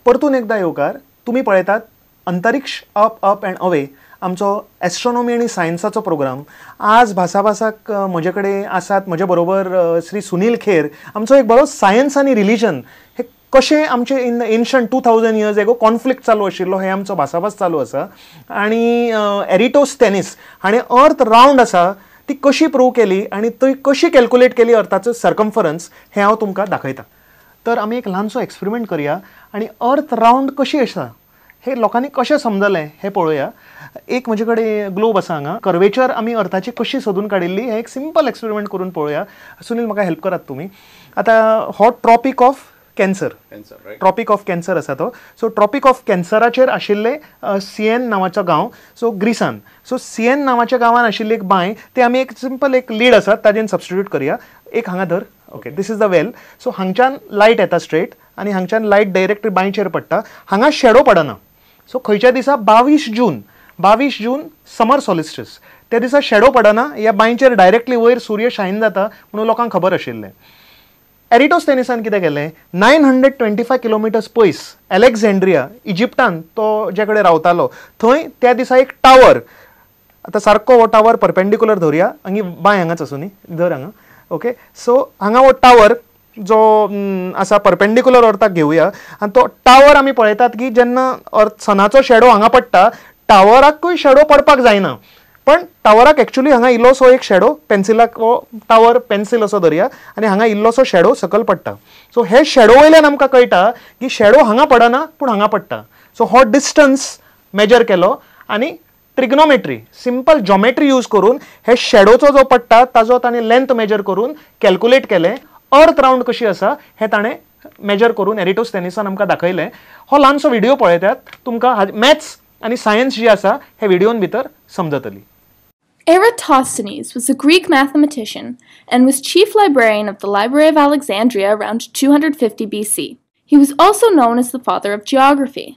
परतून एकदा येवकार. तुमी पळयतात अंतरिक्ष अप अप अँड अवे, आमचो एस्ट्रॉनॉमी आनी सायन्साचो प्रोग्राम. आज भासाभासाक म्हजे कडेन आसात म्हजे बरोबर श्री सुनील खेर, आमचो एक बरो सायन्स आनी रिलीजन हे कशें आमचे in ancient 2000 years ago conflict चालू आशिल्लो हे आमचो भासाभास चालू आसा. आनी एरिटोस्थेनिस हाणें अर्थ रावंड आसा ती कशी प्रूव केली आनी ती कशी कॅल्कुलेट केली अर्थाचो सर्कम्फरन्स हें हांव तुमकां दाखयता. तर आमी एक ल्हानसो एक्सपेरिमेंट करया आनी अर्थ रावंड कशी आसा हे लोकांनी कशें समजलें हें पळोवया. एक म्हजे कडेन ग्लोब आसा हांगा, कर्वेचर आमी अर्थाची कशी सोदून काडिल्ली हें एक सिंपल एक्सपेरिमेंट करून पळोवया. सुनील, म्हाका हेल्प करात तुमी. आतां हो tropic of cancer, tropic of cancer आसा तो. सो ट्रॉपीक ऑफ कॅन्सराचेर आशिल्ले सिएन नांवाचो गांव, सो ग्रिसान. सो सिएन नांवाच्या गांवान आशिल्ली एक बांय, ते आमी एक सिंपल एक लीड आसा ताजेन सबस्टिट्यूट करया. एक हांगा धर, okay, this is the well. So हांगच्यान लायट येता स्ट्रेट आनी हांगच्यान लायट डायरेक्ट बांयचेर पडटा, हांगा शेडो पडना. सो खंयच्या दिसा 22 जून, 22 जून समर सोलिस्टिस, त्या दिसा शेडो पडना, ह्या बांयचेर डायरेक्टली वयर सूर्य शायन जाता म्हणून लोकांक खबर आशिल्लें. एरिटोस्थेनिसान कितें केलें, 925 किलोमिटर्स पयस अलेक्झांड्रिया इजिप्टान तो जे कडेन रावतालो थंय त्या दिसा एक टावर, आतां सारको हो टावर परपेंडिकुलर धरुया, आनी बांय हांगाच आसूं न्ही, धर हांगा, ओके. सो हांगा हो टावर जो आसा परपेंडिकुलर अर्थाक घेवया आनी तो टावर आमी पळयतात की जेन्ना अर्थ सनाचो शेडो हांगा पडटा टावराकूय शेडो पडपाक जायना, पण टावराक एक्चुअली हांगा इल्लोसो एक शेडो पेन्सिलाक, हो टावर पेन्सिल असो धरया आनी हांगा इल्लोसो शेडो सकयल पडटा. सो हे शेडो वयल्यान आमकां कळटा की शेडो हांगा पडना पूण हांगा पडटा. सो हो डिस्टन्स मेजर केलो आनी ट्रिग्नोमेट्री, सिंपल जॉमेट्री यूज करून हे शेडोचो जो पडटा ताजो ताणें लेंथ मेजर करून कॅल्कुलेट केलें. अर्थ रावंड कशी आसा हें ताणें मेजर करून एरिटोस्थेनिसान आमकां दाखयलें. हो ल्हानसो व्हिडियो पळयतात तुमकां मॅथ्स आनी सायन्स जी आसा हे व्हिडियोन भितर समजतली. Eratosthenes was a Greek mathematician and was chief librarian of the Library of Alexandria around 250 BC. He was also known as the father of geography.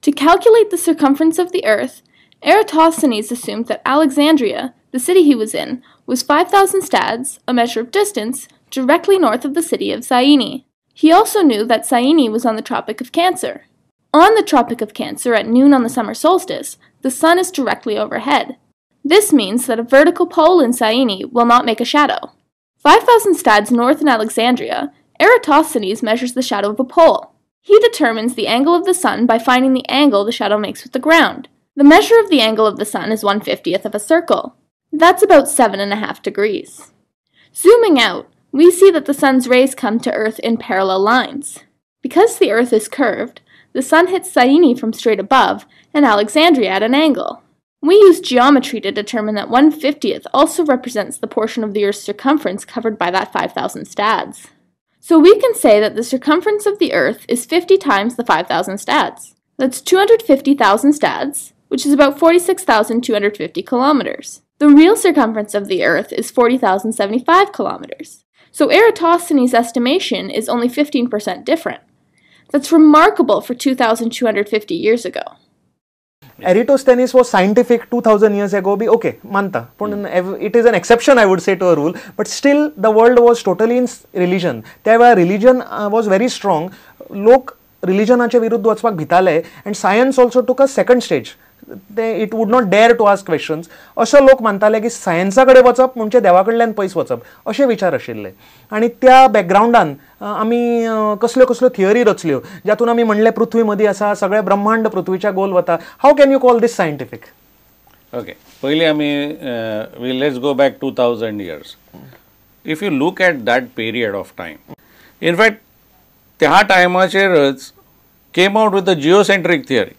To calculate the circumference of the Earth, Eratosthenes assumed that Alexandria, the city he was in, was 5,000 stads, a measure of distance, directly north of the city of Syene. He also knew that Syene was on the Tropic of Cancer. On the Tropic of Cancer at noon on the summer solstice, the sun is directly overhead. This means that a vertical pole in Syene will not make a shadow. 5,000 stads north in Alexandria, Eratosthenes measures the shadow of a pole. He determines the angle of the sun by finding the angle the shadow makes with the ground. The measure of the angle of the sun is 1/50th of a circle. That's about 7.5 degrees. Zooming out, we see that the sun's rays come to Earth in parallel lines. Because the Earth is curved, the sun hits Syene from straight above and Alexandria at an angle. We use geometry to determine that 1/50th also represents the portion of the Earth's circumference covered by that 5,000 stads. So we can say that the circumference of the Earth is 50 times the 5,000 stads. That's 250,000 stads, which is about 46,250 kilometers. The real circumference of the Earth is 40,075 kilometers. So Eratosthenes' estimation is only 15% different. That's remarkable for 2,250 years ago. Eratosthenes was scientific 2000 years ago be okay, मानता, पूण it is an exception I would say to a rule, but still the world was totally in religion. त्या वेळार religion was very strong, लोक रिलीजनाच्या विरुद्ध वचपाक भिताले and science also took a second stage. ते it would not dare to ask questions. असो लोक मानताले की सायन्सा कडेन वचप म्हणजे देवा कडल्यान पयस वचप अशे विचार आशिल्ले आनी त्या बॅकग्रावंडान आमी कसल्यो कसल्यो थियरी रचल्यो ज्यातून आमी म्हणलें पृथ्वी मदीं आसा, सगळें ब्रह्मांड पृथ्वीच्या गोल वता. How can you call this scientific? Okay, पयलीं आमी we let's go back 2000 years. If you look at that period of time, in fact त्या टायमाचेरच came out with a geocentric theory.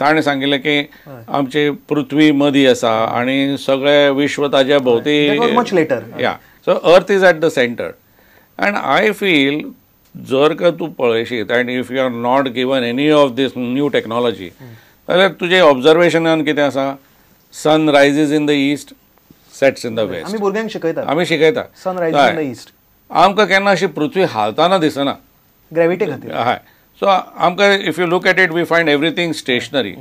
ताणें सांगिल्लें की आमची पृथ्वी मदीं आसा आनी सगळें विश्व ताज्या भोंवती. Much later. Yeah, so earth is at the centre. And I feel जर का तूं पळयशीत and if you are not given any of this new technology जाल्यार तुजें ऑब्जर्वेशनान कितें आसा, sun rises in the east, sets in the west. आमी भुरग्यांक शिकयतात, आमी शिकयता sun rises in the east. आमकां केन्ना अशी पृथ्वी हालतना दिसना ग्रॅविटी खातीर. हय, सो आमकां if you look at it we find everything stationary.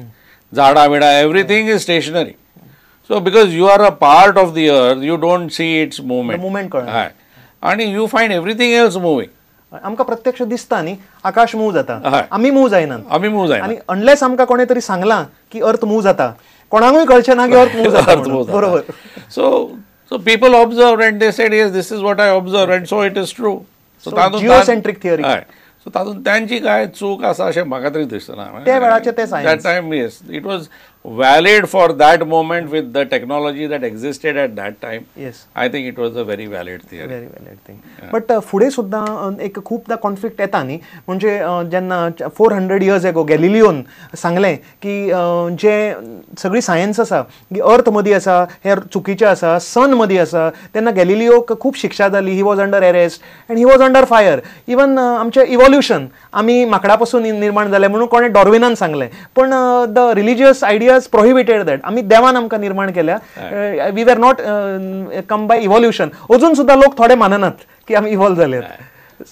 झाडां बिडां everything is stationary. So because you are a part of the earth you don't see its movement. Movement कळना. हय, आनी you find everything else moving. आमकां प्रत्यक्ष दिसता न्ही, आकाश move जाता, आमी मूव जायनात, आमी मूव जायना. आनी अनलेस आमकां कोणें तरी सांगलां की अर्थ मूव जाता, कोणाकूय कळचें ना की अर्थ मूव जाता. बरोबर. So people observe and they said yes, this is what I observe and so it is true. So geocentric theory. So तातूंत तांची काय चूक आसा अशें म्हाका तरी दिसना. त्या वेळाचें तें science. That time yes, it was valid for that moment with the technology that existed at that time. Yes, I think it was a very valid theory. Very valid thing. But फुडें सुद्दां एक खूबदां conflict येता न्ही, म्हणजे जेन्ना 400 years ago गॅलिलियोन सांगलें की जे सगळी सायन्स आसा की अर्थ मदीं आसा हें चुकीचें आसा, सन मदीं आसा, तेन्ना गॅलिलियोक खूब शिक्षा जाली. He was under arrest and he was under fire. Even आमचें इवोल्युशन आमी माकडा पासून निर्माण जालें म्हणून कोणें डॉर्विनान सांगलें, पण the religious ideas prohibited that. आमी देवान आमकां निर्माण केल्या, we were not come by evolution. अजून सुद्दां लोक थोडे माननात की आमी इवॉल्व जाले.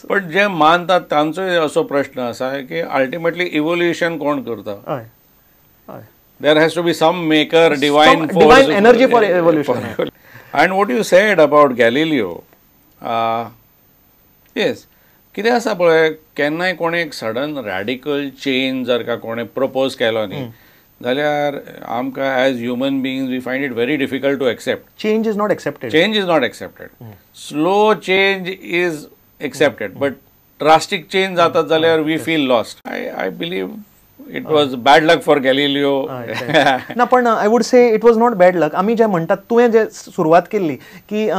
पण जे मानतात तांचोय असो प्रश्न आसा की अल्टिमेटली इवोल्युशन कोण करता? There has to be some maker, divine force, divine energy for evolution. And what you said about Galileo, yes, कितें आसा पळय, केन्नाय कोणें एक सडन रॅडिकल चेंज जर का कोणें प्रपोज केलो न्ही जाल्यार आमकां as human beings we find it very difficult to accept. Change is not accepted. Change is not accepted. Slow change is accepted, but drastic change जातात जाल्यार we feel lost. I believe it was bad luck for Galileo. ना, पण I would say it was not bad luck. आमी जे म्हणटात, तुवें जे सुरवात केल्ली की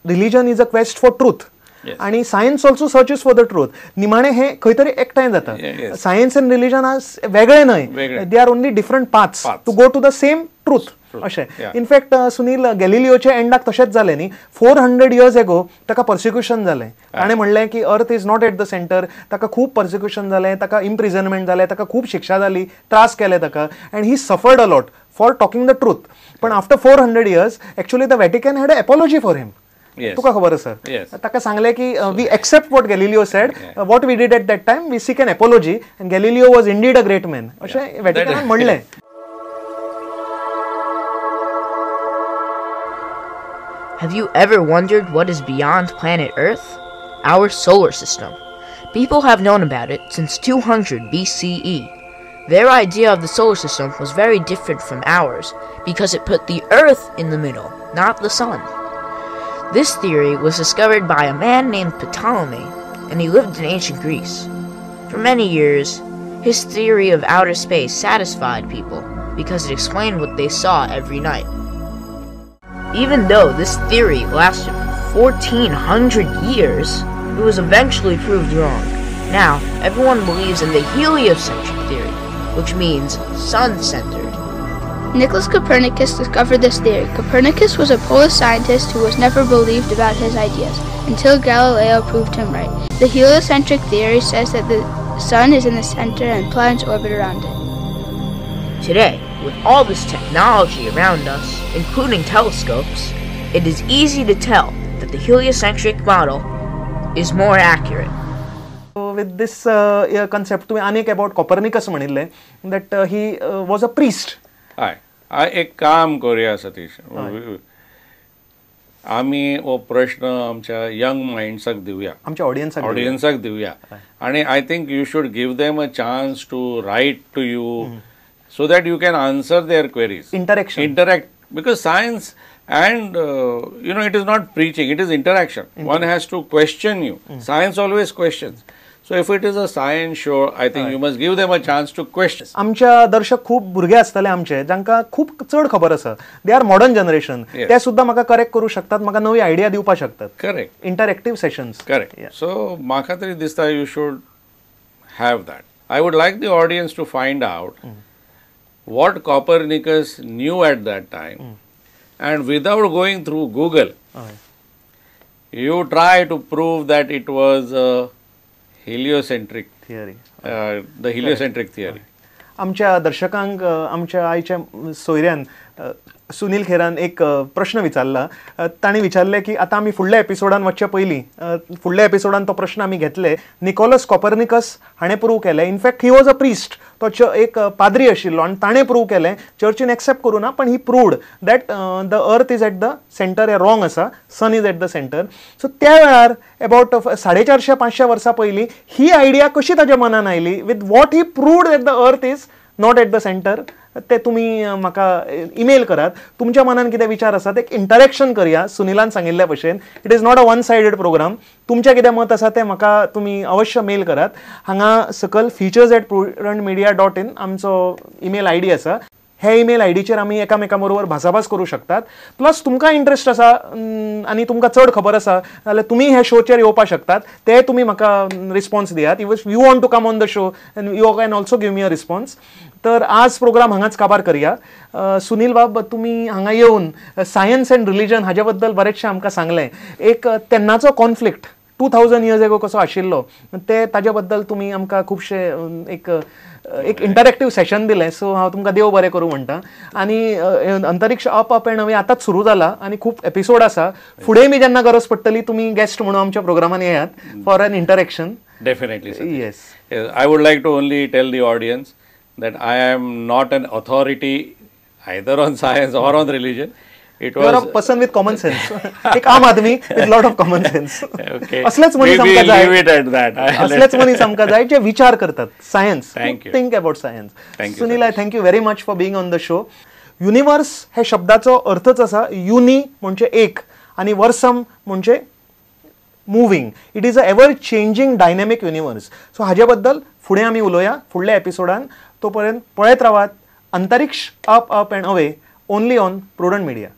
religion is a quest for truth आनी science also searches for the truth. निमाणें हें खंय तरी एकठांय जाता. सायन्स आनी रिलीजन आज वेगळे न्हय, they are only different paths to go to the same truth. अशें इनफॅक्ट सुनील, गॅलिलियोच्या एंडाक तशेंच जालें न्ही. 400 इयर्स एगो ताका पर्सिक्युशन जालें. ताणें म्हणलें की earth is not at the centre. ताका खूब पर्सिक्युशन जालें, ताका इम्प्रिजनमेंट जालें, ताका खूब शिक्षा जाली, त्रास केले ताका, and he suffered a lot for talking the truth. पण after 400 years actually the Vatican had a apology for him. तुका खबर आसा, ताका सांगलें की we accept what Galileo said, what we did at that time, we seek an apology, and Galileo was indeed a great man, अशें वॅटिकनान म्हणलें. Have you ever wondered what is beyond planet Earth? Our solar system. People have known about it since 200 BCE. Their idea of the solar system was very different from ours because it put the Earth in the middle, not the sun. This theory was discovered by a man named Ptolemy, and he lived in ancient Greece. For many years, his theory of outer space satisfied people because it explained what they saw every night. Even though this theory lasted for 1,400 years, it was eventually proved wrong. Now, everyone believes in the heliocentric theory, which means sun-centered. Nicholas Copernicus discovered this theory. Copernicus was a Polish scientist who was never believed about his ideas until Galileo proved him right. The heliocentric theory says that the sun is in the center and planets orbit around it. Today, with all this technology around us, including telescopes, it is easy to tell that the heliocentric model is more accurate. With this concept, तुवें आनीक about Copernicus म्हणिल्लें that he was a priest. हय, एक काम करूया सतीश, आमी हो प्रश्न आमच्या यंग मायंड्साक दिवया, आमच्या ऑडियन्साक दिवया, आनी I think you should give them a chance to write to you so that you can answer their queries. Interaction. Interact, because science and you know, it is not preaching, it is interaction. One has to question you. Science always questions. So if it is a science show, I think you must give them a chance to question. आमच्या दर्शक खूब भुरगे आसतले आमचे जांकां खूब चड खबर आसा, they are modern generation, ते सुद्दां म्हाका करेक्ट करूं शकतात, म्हाका नवी आयडिया दिवपाक शकतात. Correct. Interactive sessions. Correct. So म्हाका तरी दिसता you should have that. I would like the audience to find out what Copernicus knew at that time, and without going through Google, you try to prove that it was a heliocentric theory, the heliocentric theory. आमच्या दर्शकांक, आमच्या आयच्या सोयऱ्यान सुनील खेरान एक प्रश्न विचारला. तांणी विचारलें की आतां आमी फुडल्या एपिसोडान वचचे पयलीं, फुडल्या एपिसोडान तो प्रश्न आमी घेतले. निकोलस कॉपर्निकस हाणें प्रूव केलें, in fact he was a priest, तो एक पाद्री आशिल्लो आनी ताणें प्रूव केलें, चर्चीन एक्सेप्ट करूं ना, पण he proved that the earth is at the centre हें रॉंग आसा, sun is at the centre. So त्या वेळार अबाउट 450-500 वर्सां पयलीं ही आयडिया कशी ताच्या मनान आयली, with what he proved that the earth is not at the centre, ते तुमी म्हाका ईमेल करात. तुमच्या मनान कितें विचार आसात एक इंटरेक्शन करया. सुनीलान सांगिल्ल्या भशेन it is not a one sided programme. तुमचें कितें मत आसा तें म्हाका तुमी अवश्य मेल करात. हांगा सकयल features@prudentmedia.in आमचो ईमेल I D आसा. हे ईमेल I डीचेर आमी एकामेकां बरोबर भासाभास करूं शकतात. प्लस तुमकां इंट्रस्ट आसा आनी तुमकां चड खबर आसा जाल्यार तुमी ह्या शोचेर येवपाक शकतात, ते तुमी म्हाका रिस्पॉन्स दियात. If you want to come on the show and you can also give me a response. तर आज प्रोग्राम हांगाच काबार करया. सुनील बाब, तुमी हांगा येवन सायन्स एंड रिलिजन हाजे बद्दल बरेचशें आमकां सांगलें. एक तेन्नाचो कॉन्फ्लिक्ट 2000 इयर्स एगो कसो आशिल्लो ते ताजे बद्दल तुमी आमकां खुबशे एक एक इंटरेक्टीव सेशन दिलें. सो हांव तुमकां देव बरें करूं म्हणटा. आनी अंतरिक्ष अप अप एंड अवे आतांच सुरू जाला आनी खूब एपिसोड आसा. फुडें बी जेन्ना गरज पडटली तुमी गेस्ट म्हणून आमच्या प्रोग्रामान येयात for an interaction. Definitely sir. Yes, I would like to only tell the audience that I am not an authority either on science or on religion. It was, you are a person with common sense. एक आम Aadmi with lot of common sense. Okay. असलेच मनीस आमकां जाय. Leave it at that. असलेच मनीस आमकां जाय जे विचार करतात. Science. Thank you. Think about science. Thank you. Sunil, I thank you very much for being on the show. Universe हे शब्दाचो अर्थच आसा युनी म्हणजे एक आनी वर्सम म्हणजे moving. It is a ever changing dynamic universe. So हाजे बद्दल फुडें आमी उलोवया फुडल्या एपिसोडान. तो पर्यंत पळयत रावात Antariksh up up and away only on Prudent Media.